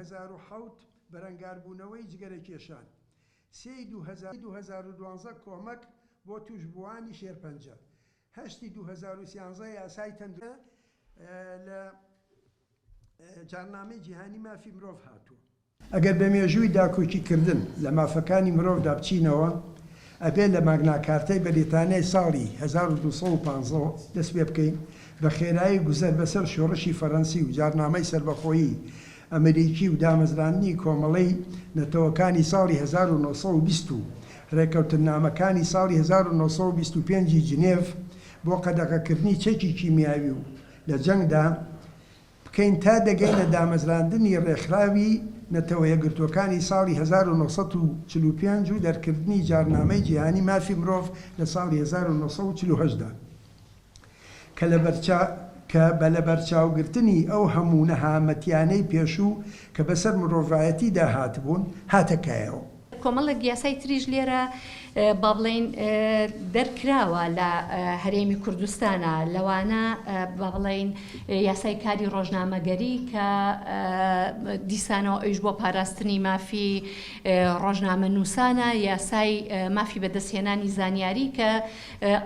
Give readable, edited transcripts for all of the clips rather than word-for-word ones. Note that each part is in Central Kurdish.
2007 بەرەنگاربوونەوەی جگەرەکێشان. سێی 2012 کۆمەک بۆ تووشبووانی شێرپەنجە. هەشتی 2013 یاسای تەندروستی لە جارنامەی جیهانی مافی مرۆڤ هاتووە. ئەگەر بە مێژووی داکۆکیکردن لە مافەکانی مرۆڤدا بچینەوە، ئەبێ لە ماگناکارتای بەریتانیای ساڵی 1215 دەست پێ بکەین، بە خێرایی گوزەر بەسەر شۆڕشی فەرەنسی و جارنامەی سەربەخۆیی ئەمریکی و دامەزراندنی کۆمەڵەی نەتەوەکانی ساڵی 1920 و ڕێککەوتننامەکانی ساڵی 1925 ی جنێڤ بۆ قەدەغەکردنی چەکی کیمیاوی و لە جەنگدا بکەین تا دەگەینە دامەزراندنی ڕێکخراوی نەتەوە یەکگرتووەکانی ساڵی 1945 و دەرکردنی جارنامەی جیهانی مافی مرۆڤ لە ساڵی 1948 دا کە کە بە لەبەرچاوگرتنی ئەو هەموو نەهامەتیانەی پێشوو کە بەسەر مرۆڤایەتیدا هاتبوون هاتە کایەوە. کۆمەڵێک یاسای تریش لێرە با بڵێین دەرکراوە لە هەرێمی کوردستانە لەوانە با بڵێین یاسای کاری ڕۆژنامەگەری کە دیسانەوە ئەویش بۆ پاراستنی مافی ڕۆژنامەنووسانە یاسای مافی بەدەستهێنانی زانیاری کە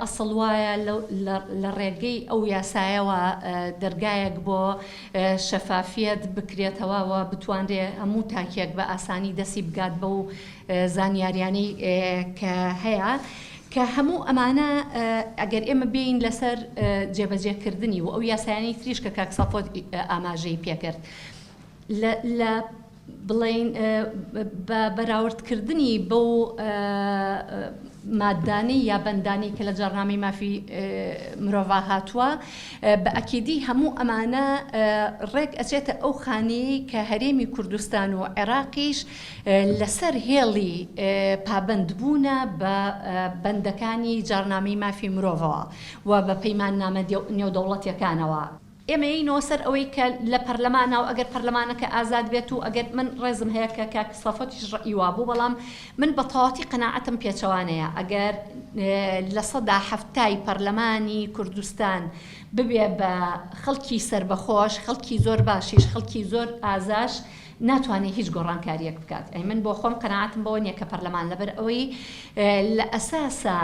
ئەسڵ وایە لە ڕێگەی ئەو یاسایەوە دەرگایەک بۆ شەفافیەت بکرێتەوە و بتوانرێ هەموو تاکێک بە ئاسانی دەستی بگات بەو زانیاریانەی کە هەیە. کە هەموو ئەمانە ئەگەر ئێمە بێین لەسەر جێبەجێکردنی و ئەو یاسایانەی تریش کە کاک سەفۆت ئاماژەی پێکرد لە بڵێین بە بەراوردکردنی بەو ماددانەی یا بەندانەی کە لە جاڕنامەی مافی مرۆڤا هاتووە بە ئەکیدی هەموو ئەمانە ڕێک ئەچێتە ئەو خانەیەی کە هەرێمی کوردستان و عێراقیش لەسەر هێڵی پابەندبوونە بە بەندەکانی جاڕنامەی مافی مرۆڤەوە و بە پەیماننامە نێودەوڵەتیەکانەوە. ئێمە یەینەوە سەر ئەوەی کە لە پەرلەمانا و ئەگەر پەرلەمانەکە ئازاد بێت و ئەگەر من ڕێزم هەیە کە کاک سەفەتیش ڕەئی وابوو بەڵام من بە تەواتی قەناعەتم پێچەوانەیە ئەگەر 70% ی پەرلەمانی کوردستان ببێ بە خەڵکی سەربەخۆش خەڵکی زۆر باشیش خەڵکی زۆر ئازاش ناتوانێت هیچ گۆڕانکاریەک بکات ئەی من بۆ خۆم قەناعەتم بەوە نییە کە پەرلەمان لەبەر ئەوەی لە ئەساسا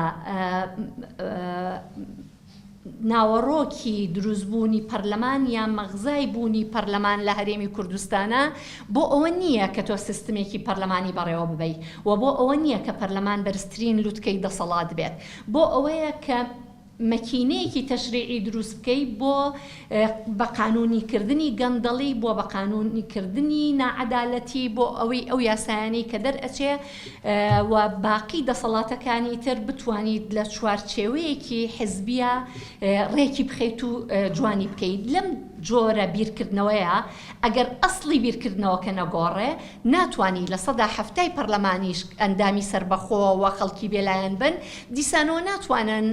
ناوەڕۆکی دروستبوونی پەرلەمان یا مەغزای بوونی پەرلەمان لە هەرێمی کوردستانا بۆ ئەوە نییە کە تۆ سیستمێکی پەرلەمانی بەڕێوە ببەی و بۆ ئەوە نییە کە پەرلەمان بەرزترین لوتکەی دەسەڵات بێت بۆ ئەوەیە کە مەکینەیەکی تەشریعی دروست بکەی بۆ بە قانونی کردنی گەندەڵی بۆ بە قانونی کردنی ناعەدالەتی بۆ ئەوەی ئەو یاسایانەی کە دەرئەچێ و باقی دەسەڵاتەکانی تر بتوانیت لە چوارچێوەیەکی حزبیە ڕێکی بخەیت و جوانی بکەیت لەم جۆرە بیرکردنەوەیە ئەگەر ئەسڵی بیرکردنەوەکە نەگۆڕێ ناتوانی 70% ی پەرلەمانیش ئەندامی سەربەخۆ و خەڵکی بێلایەن بن دیسانەوە ناتوانن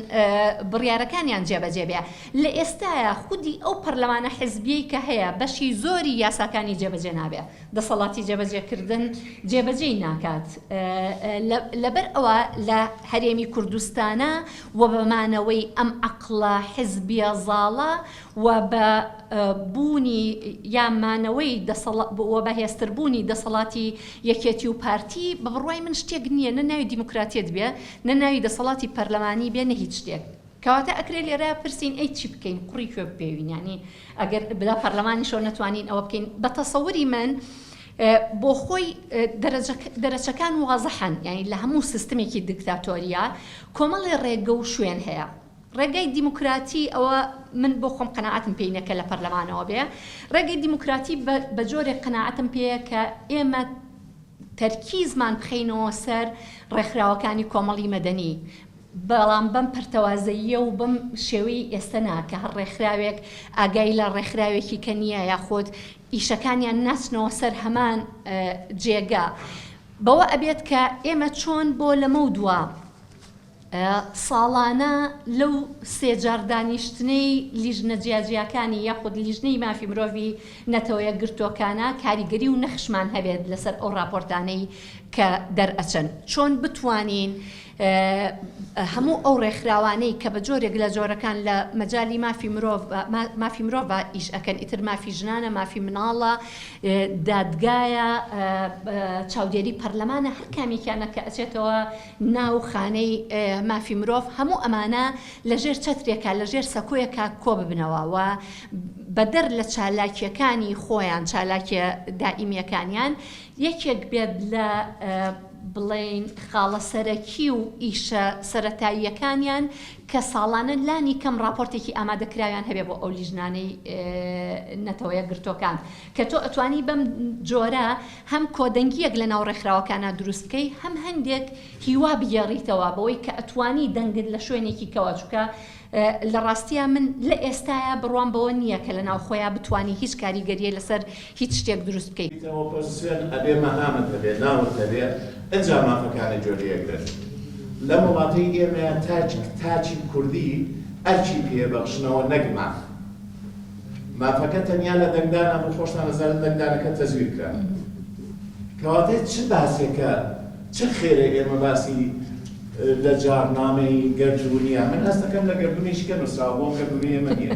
بڕیارەکانیان جێبەجێ بێ لە ئێستایا خودی ئەو پەرلەمانە حزبیەی کە هەیە بەشی زۆری یاساکانی جێبەجێ نابێ دەسەڵاتی جێبەجێکردن جێبەجێی ناکات لەبەر ئەوە لە هەرێمی کوردستانا و بە مانەوەی ئەم عەقڵە حزبیە زاڵە و بە بوونی یا مانەوەی و بەهێزتر بوونی دەسەڵاتی یەکێتی و پارتی بە بڕوای من شتێک نییە نە ناوی دیموکراتیەت بێ نە ناوی دەسەڵاتی پەرلەمانی بێ نە هیچ شتێک. کەواتە ئەکرێ لێرە پرسین ئەی چی بکەین قوڕی کوێ بپێوین یانی ئەگەر لە پەرلەمانیشەوە نەتوانین ئەوە بکەین بە تەسەوری من بۆ خۆی دەرەچەکان وازحن یانی لە هەموو سیستمێکی دیکتاتۆریە کۆمەڵێ ڕێگە و شوێن هەیە ڕێگەی دیموکراتی ئەوە من بۆ خۆم قەناعەتم پێی نەکە لە پەرلەمانەوە بێ ڕێگەی دیموکراتی بە جۆرێک قەناعەتم پێیە کە ئێمە تەرکیزمان بخەینەوە سەر ڕێکخراوەکانی کۆمەڵی مەدەنی بەڵام بەم پەرتەوازەییە و بەم شێوەی ئێستە نا کە هەر ڕێکخراوێک ئاگای لە ڕێکخراوێکی کە نییە یاخود ئیشەکانیان ناچنەوە سەر هەمان جێگە بەوە ئەبێت کە ئێمە چۆن بۆ لەمەودوا. ساڵانە لەو سێ جار دانیشتنەی لیژنە جیاجیاکانی یاخود لیژنەی مافی مرۆڤی نەتەوە یەکگرتووەکانا کاریگەری و نەخشمان هەبێت لەسەر ئەو ڕاپۆرتانەی کە دەرئەچن چۆن بتوانین هەموو ئەو ڕێکخراوانەی کە بە جۆرێک لە جۆرەکان لە مەجالی مافی مرۆڤ مافی مرۆڤ ئیش ئەکەن ئیتر مافی ژنانە مافی مناڵە دادگایە چاودێری پەرلەمانە هەر کامێکیانە کە ئەچێتەوە ناو خانەی مافی مرۆڤ هەموو ئەمانە لە ژێر چەترێکا لە ژێر سەکۆیەکا کۆببنەوە و بەدەر لە چالاکیەکانی خۆیان چالاکیە دائیمیەکانیان یەکێک بێت لە بڵێین خاڵە سەرەکی و ئیشە سەرەتاییەکانیان کە ساڵانە لانی کەم ڕاپۆرتێکی ئامادەکراویان هەبێ بۆ ئەو لیژنانەی نەتەوە یەکگرتووەکان کە تۆ ئەتوانی بەم جۆرە هەم کۆدەنگییەک لە ناو ڕێکخراوەکانا دروست بکەی هەم هەندێک هیوا بگێڕیتەوە بەوەی کە ئەتوانی دەنگت لە شوێنێکی کەوە چونکە لە ڕاستیا من لە ئێستایا بڕوام بەوە نییە کە لە ناوخۆیا بتوانی هیچ کاریگەرییە لەسەر هیچ شتێک دروست بکەی. بیتە ئۆپۆزسیۆن ئەبێ مەهامت هەبێ ناوت هەبێ ئنجا مافەکانت گوێ لێگرن لەم وڵاتەی ئێمەیا تاک تاکی کوردی ئەرکی پێ بەخشنەوە نەک ماف مافەکە تەنیا لە دەنگدانا بوو خۆشتان ئەزانن دەنگدانەکە تەزویر کرا کەواتە چ باسێکە چ خێرێ ئێمە باسی لە جاڕنامەی گەردوونیە من هەستەکەم لە گەردوونێکی کە نووسراوە بۆ گەردوونی ئێمە نییە.